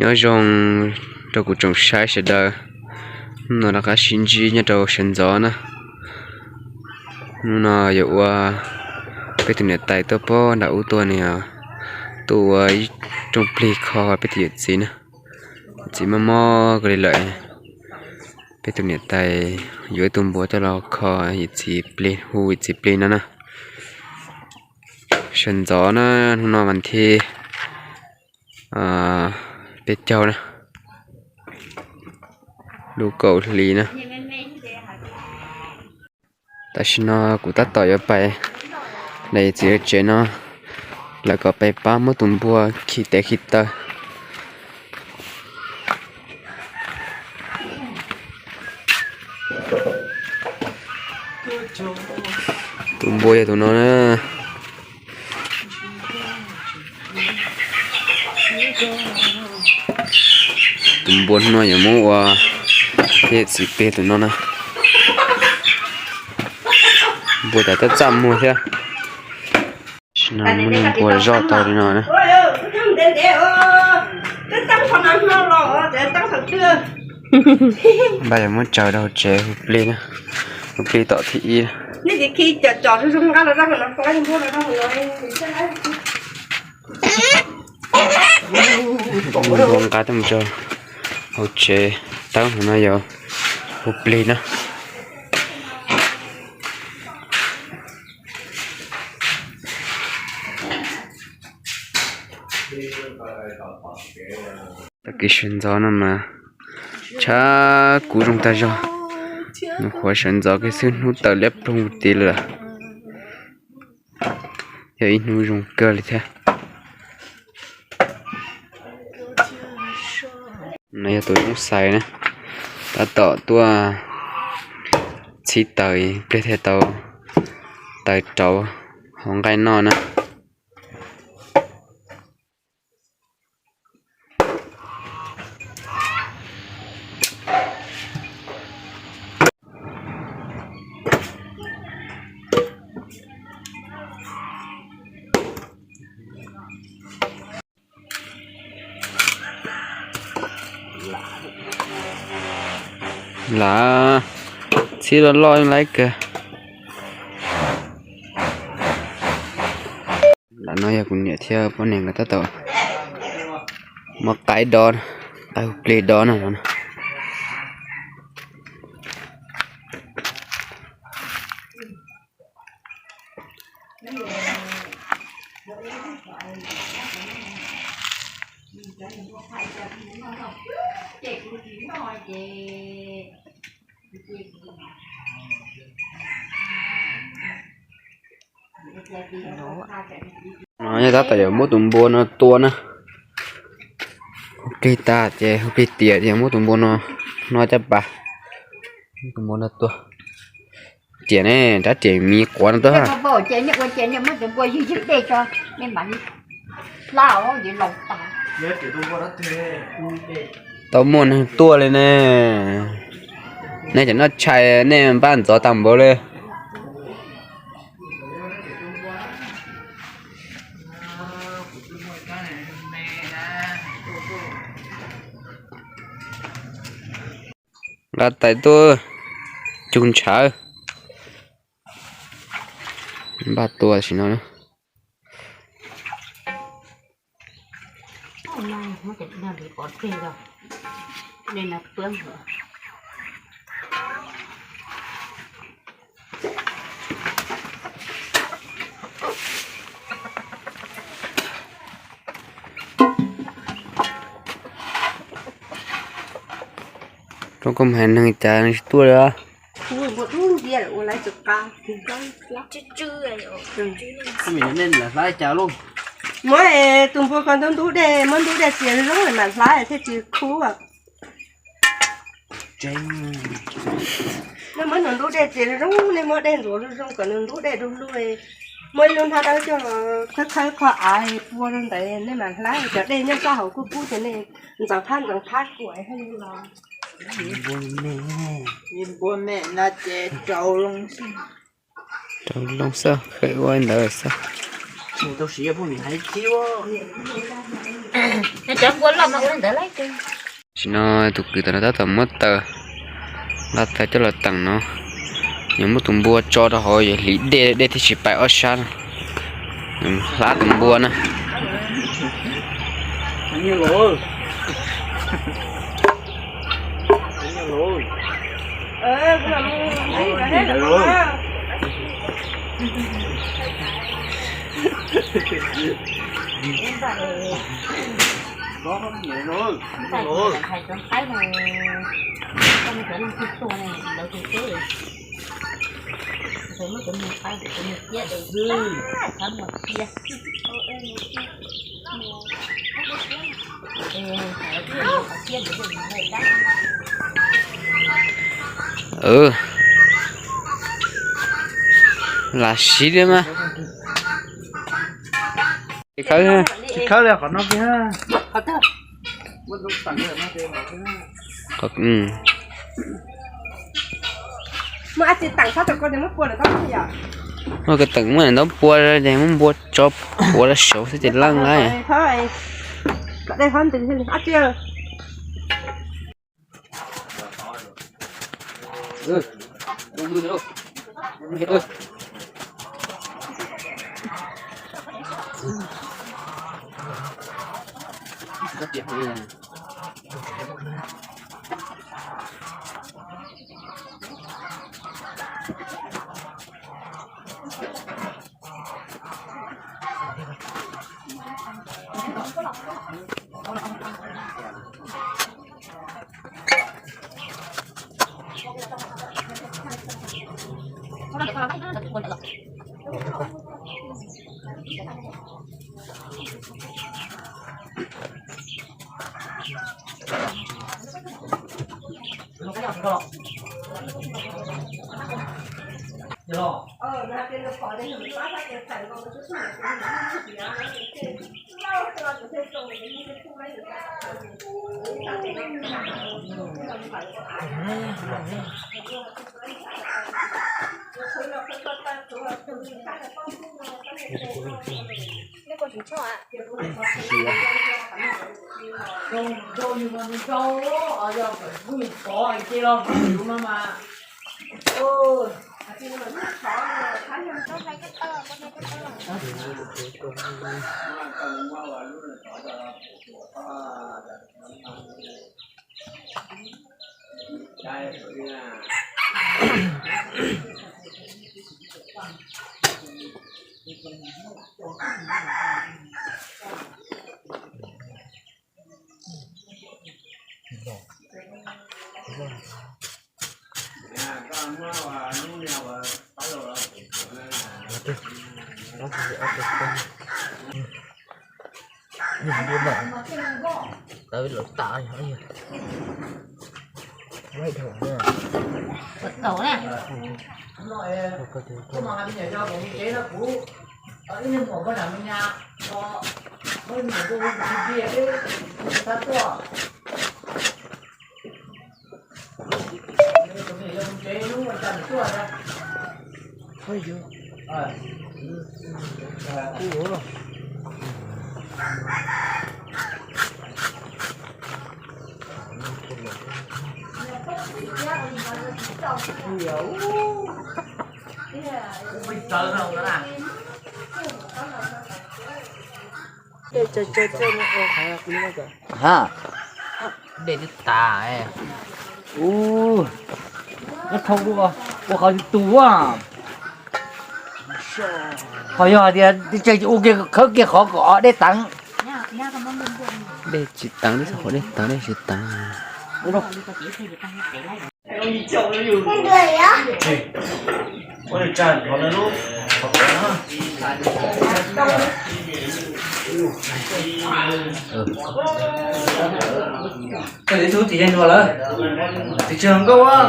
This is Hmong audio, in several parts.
Nyob zoo rau kuv tsoom saib sawv daws, hnub no rov qab sib ntsib nyob rau sawv ntxov na. Hnub no yuav ua peb tus niam tais tuaj pob nram ub tuaj ne, tuaj ua ib rooj plig kho peb tus yawm txiv na. Yawm txiv mob mob kawg li lawm, peb tus niam tais yuav ib tug npua coj los kho yawm txiv plig, hu yawm txiv plig no na. Sawv ntxov na, hnub no vas thib peb caug na, lub kaum hli na. Tam sim no kuv tab tom yuav pais daim yawm txiv lawv tsev no, lawv kom pais pab muab tus npua khi tes khi taw. Tus npua yog tus no na. Tus npua no yuav muab ua yawm txiv plig tus no na. Npua cas tab txaj muag thiab. Tam sim no muab npua zoj tau li no na. Npaj yuav muab tsaws rau hauv tsev hu plig na, hu plig tom thib ib. Npua nqa tuaj mus rau hauv tsev, tawb hauv no yuav hu plig na. Tag kis sawv ntxov no mas tshav kub zoo tag zog, nws qhuav sawv ntxov kiag xwb hnub tawm liab ploog tiv lawm. Yog ib hnub zoo kawg li thiab. No yog tus Loob Xais na, tab tom tuaj txhib taws, pliag thiaj tau taws rauv hauv nqaij noj na. Lam txhib loj loj laib kawg. Lam no yog kuv niam thiab poj niam nkawd tab tom muab qaib dob, qaib hu plig dob no. No yog tab tom yuav muab tus npua no tua na. Hu plig tas ces hu plig tiam ces muab tus npua no hno caj pas, tus npua no tua. Riam ne, rab riam miv quav no tuaj. Tau muaj neeg tuaj li ne. Nej cov noj tshais nej npaj ntxov tag npaum li. Nqa tais tuaj cug ntshav. Npaj tua sim no. Rau koj mus hais neeg cas neeg tsis tuaj li. Muab tus npua kom ntub dej txias zoo zoo lawm mam hlab thiaj tsis khub. Nej muab nws ntub dej txias zoo zoo, nej muab dej ntxuav zoo zoo kom nws ntub dej du lug. Muab ib lub hnab dawb coj los khawb khawb qhov av pua rau ntawd nej mam hlab. Cov dej nyob sab hauv kub kub ces nej ntxeev phab ntxeev phab kuam haj li los. Npua me no ces rau loo xwb, rau loo xwb, qheb ua ntawd xwb. Tsis tau siv phooj ywg hais tib. Tam sim no tus kwv tam no tab tom muab taws, nqa taws coj los teem no, yuav muab tus npua tso rau hauv, yuav hliv dej, dej thiaj tsis pais ob sab no. Hlab tus npua na. Lam siv li mas. Tsis khawb li qhov no kiag. Muab ko teem muab ntaub pua ces muab npua tso puav rau saud xwb ces leej lawm. Ha, dej twb tas. Ub, nyob thoob ua qhov tus ua. Qhov yog hais tias tseem ua kiag khawb kiag qhov kom dej teev. Dej tsis teev, qhov dej teev dej tsis teev. Tus txiv yog nkauj a.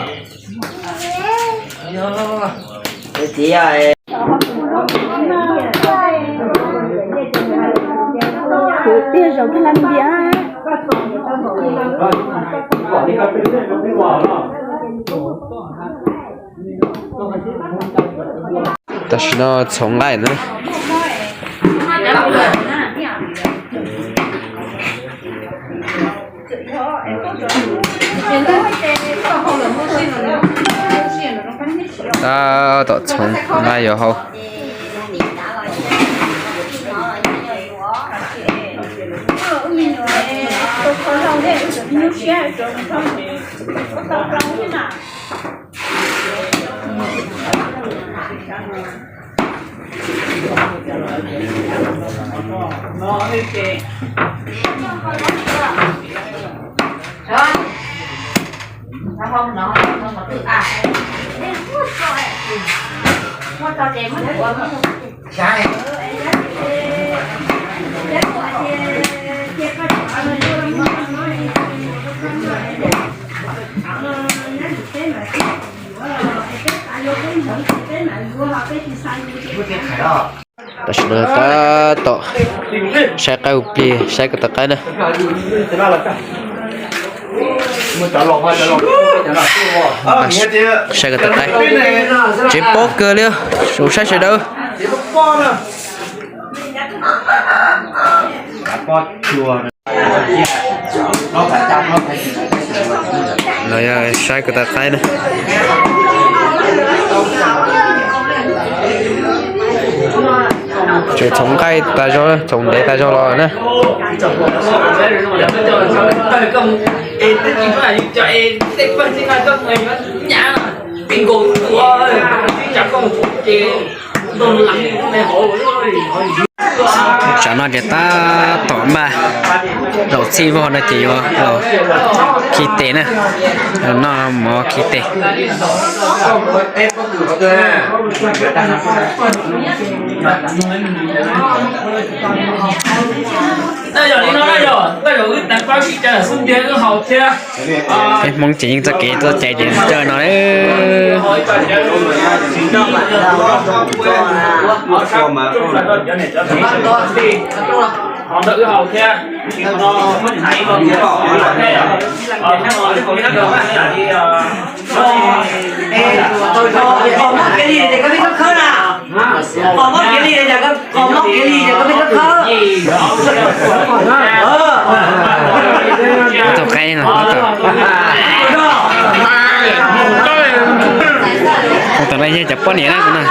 Yog. Khwv tiag zaum kag laj npias. Tam sim no txhoov nqaij na. Tab tom txhoov nqaij yuav hau. Tam sim no tab tom saib qaib ua plig, saib ko taw qaib na. Saib ko taw qaib, tsev pob kawg li, zoo saib sawv daws. Los yog saib ko taw qaib na. Tseem txhoov nqaij tas zog, txhoov ntev tas zog los na. Tsam no ces tab tom npaj zaum txhij vog no ces yuav los khi tes na, noj mov khi tes. Peb Hmoob ces yeej txoj kev txoj cai ces coj no. Tus qaib no, tus no yog cov poj niam na.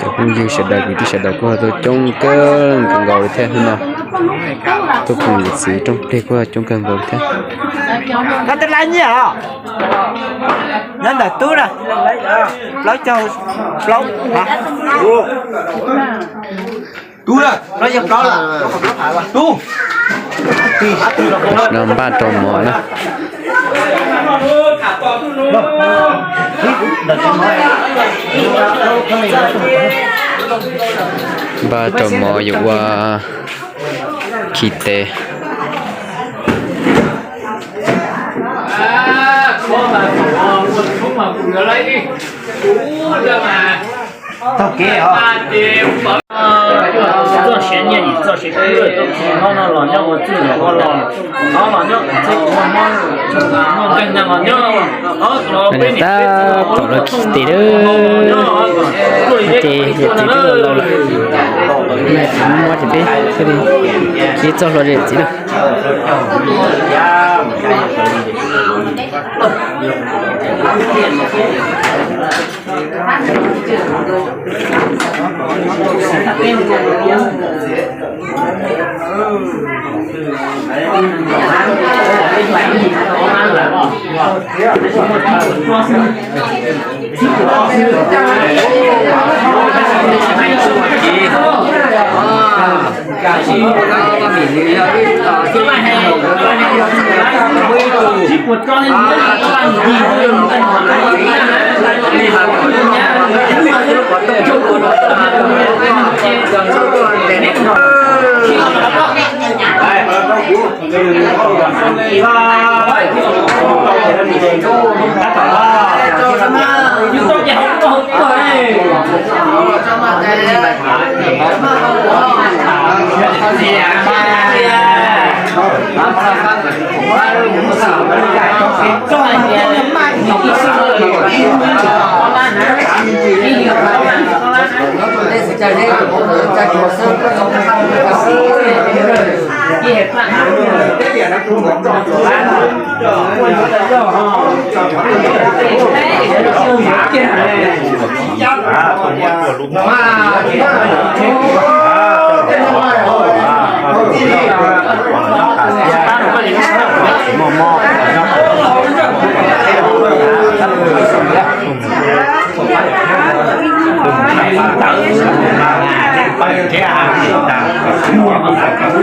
Cov phooj ywg sawv daws, kwv tij sawv daws kuj ho tuaj coob kawg nkaus li thiab hnub no. Tub phooj ywg txiv rooj plig kuj ho coob kawg nkaus li thiab. Koj twb lab nyiaj os? Nyob ntawm tub na, plaub caug plaub. Tub, plaub caug plaub, tub. No npaj rau mov na. Npaj rau mov yuav ua khi tes. Taug kev os. Txoj siav nyiaj nim txoj siav kub, tub no los nyob ua txwj los ua los, no los nyob txwj ua mob, nkeeg no los nyob. Tab tom los khi tes lawm. Ces yawm txiv twb laus laus lawm, mob ces peb thiaj li khi txoj hlua rau yawm txiv na.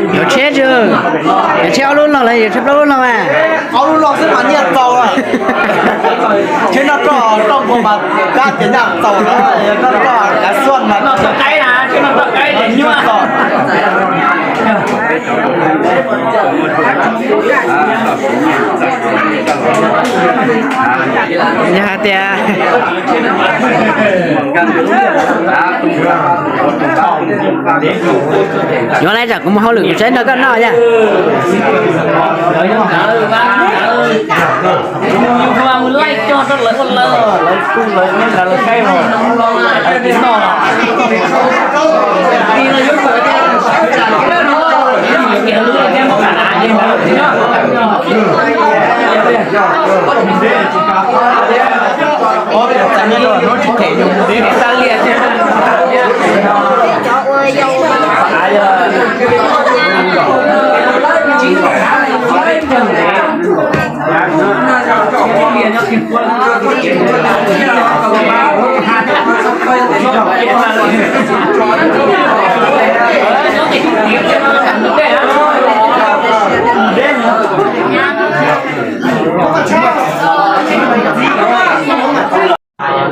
Yuav tshiab tsis, yuav tshiab ob lub log los yuav tshiab plaub lub log mas? Ob lub log xwb mas nyiaj txaus. Tshiab noj roj, roj npua mas kab tias nyiaj txaus, noj roj kav xuaj mas noj txog qaib na, tshiab noj roj qaib tias nyiaj txaus. Yog hais tias yuav lawm tsam kuv mus hauj lwm kuv saib nrog koj noj yom.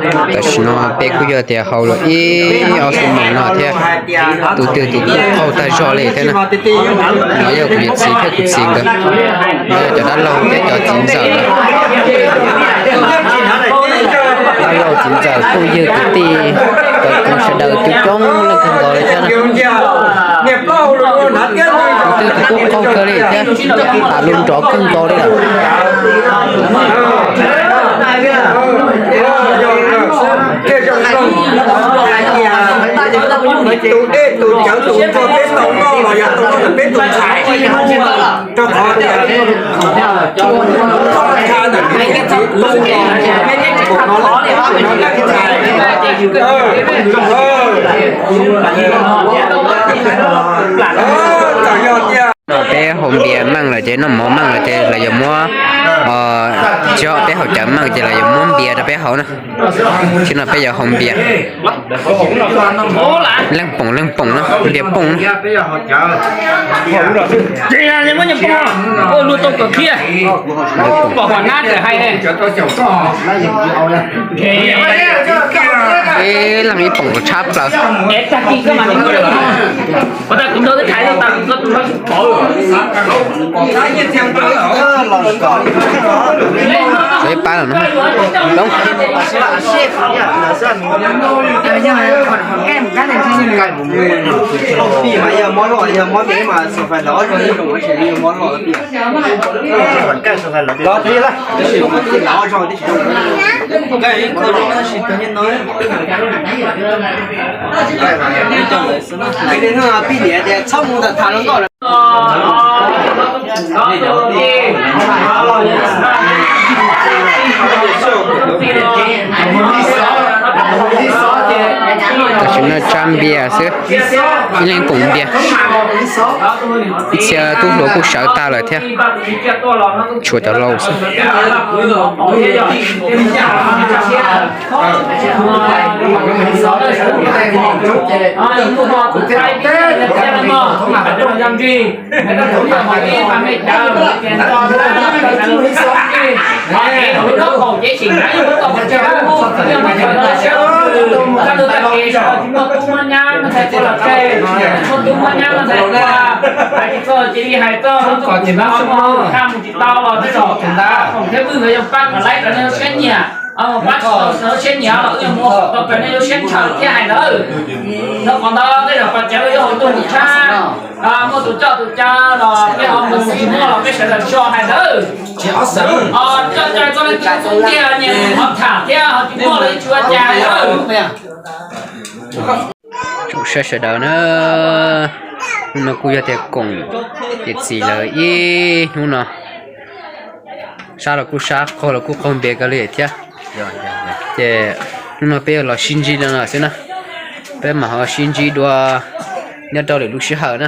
Tam sim no peb kuj yog tias haus los ib ob xuab moos no thiab, tus twg tus kuj qaug tag zog li thiab na. No yog kuv niam txiv thiab kuv txiv nkawd, cov dab laug thiab cov txiv ntxawm. Dab laug txiv ntxawm phooj ywg kwv tij, cov kwv sawv daws coob coob leej kawg nkaus li thiab na. Tus twg tus kuj qaug kawg li thiab, tas lus nrov kawg nkaus li lawm. Tus dej tus cawv tus nrog peb tau noj los yog tau noj ntawm peb tus ntxhais, rau qhov tias Peb haus npias meej lawm ces noj mov meej lawm ces lawv yuav muab, tsis, peb haus cawv meej ces lawv yuav muab npias rau peb haus na. Tsis no peb yuav haus npias. Leej poom leej poom na, npias poom na. Ib leeg ib poom tshab plaws. Ib pab lawm no. Pib niam tias txhob mus ntawm tham luag nkauj lawm. Tam sim no tsa npias xwb, ib leeg koom npias. Ib txhia tub hluas kuj sawv tag lawm thiab, tshuav cov laus xwb. Tsis muaj tub muaj nyab no ntxhais tua los tseg, tsis muaj tub muaj nyab no ntxhais tua, hais tsis txog cia li hais txog lub kom ces pab muaj tha mus tsis tau los tej zaum foom thiab vwj nkawd yuav pab kom laib rau nej lub siab nyiam, pab tsis tau lub siab nyiam los wb yuav mus tau pem nej lub siab ntshaw thiab hais ntawd. Rau qhov ntawd tej zaum pas cawv yuav hauv tuaj mus tshab, muaj tus coj tus caw los peb ho mus, tsis muaj los peb sawv daws so hais ntawd. Coj cai txoj leej tub tiag nyias ho tham thiab ho tsis muaj los yeej tsis ua cas. Tsoom saib sawv daws na, hnub no kuj yog tias koom niam txiv lawv ib hnub no, sab los kuj sab, qaug los kuj qaug npe kawg li thiab. Ces hnub no peb yuav los sib ntsib no xwb na, peb mam ho sib ntsib dua nyob rau lwm lub sij hawm na.